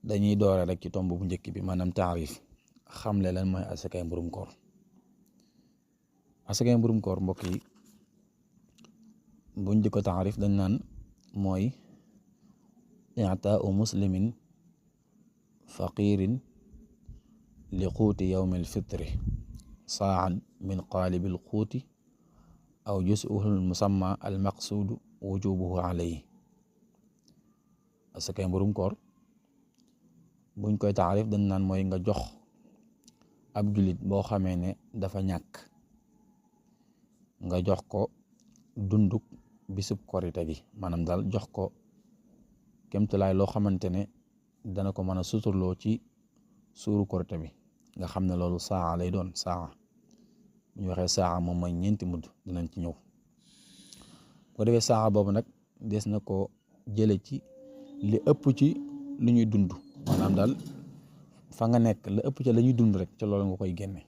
dañuy doore rek ci tomb bu njëkk bi maanaam taarif xamle lan mooy asakay mburum koor. asakay mburum koor mbokk yi buñ di ko taarif dañ naan mooy i'taa'u muslimin faqirin li quuti yawmil fitri saa'an min qaalibil quuti aw juz'uhu musamma al maqsuudu wujubuhu alayhi. asakay mburum koor buñ koy taarif dañ naan mooy nga jox ab julit boo xamee ne dafa ñàkk nga jox ko dunduk bisub korite gi, maanaam daal jox ko kemtulaay loo xamante ne dana ko mën a suturloo ci suuru korite bi, nga xam ne loolu saa lay doon. saa ñu waxee saa moom mooy 4 mudd, dinañ ci ñëw. boo defee saa boobu nag des na ko jële ci li ëpp ci lu ñuy dund, maanaam daal fa nga nekk la ëpp ca la ñuy dund rek ca loolu nga koy génne.